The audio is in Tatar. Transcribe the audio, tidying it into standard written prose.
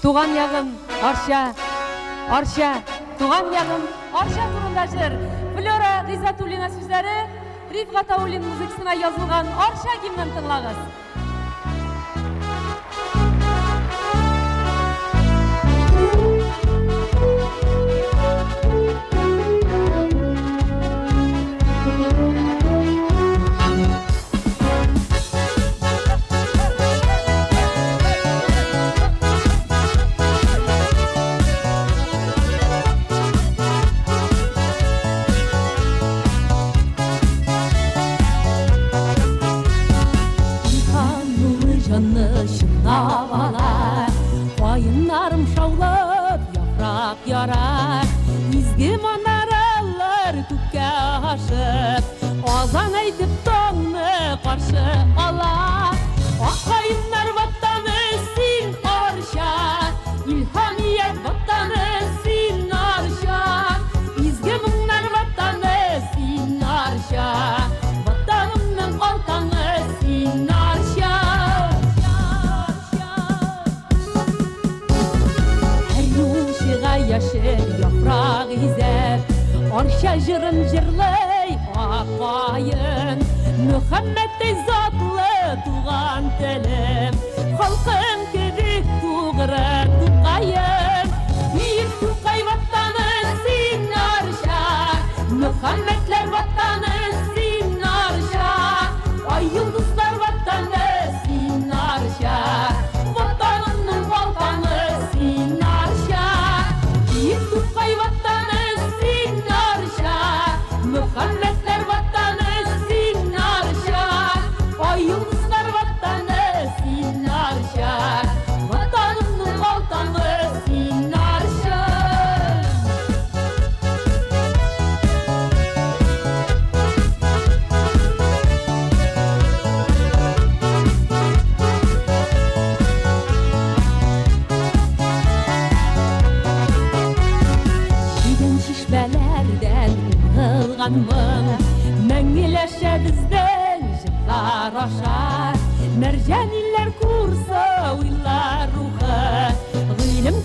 Туган ягым Арча, Арча, туган ягым Арча турында җыр. Флера Гыйззәтуллина сүзләре, Риф Гатауллин музыкасына язылган Арча гимнын тыңлагыз. Кайыннарым шаулап, яфрак яра, изге манаралар күккә ашып, азан әйтеп таңны каршы ала. Ак каеннар ватаны син, Арча, илһамият ватаны син, Арча, изге моңнар ватаны син, Арча, ватанымның алтаны син, Арча. Яшел яфрак изәп, Арча җырын җырлый ак каен. Мөхәммәттәй затлы туган телем, халкым кебек тугры Тукаем. Бөек Тукай ватаны син, Арча, Мөхәммәтләр ватаны син, Арча, ай йолдызлар ватаны син, Арча, ватанымның алтаны син, Арча. Бөек Тукай ватаны син, Арча, Мөхәммәтләр ватаны син, Арча, ай йолдызлар ватаны син, Арча, ватанымның алтаны син, Арча. Җидән чишмәләрдән ургылган моң, мәңгеләшә безнең җырлар аша. Мәрҗән илләр курсы уйлар рухы, гыйлем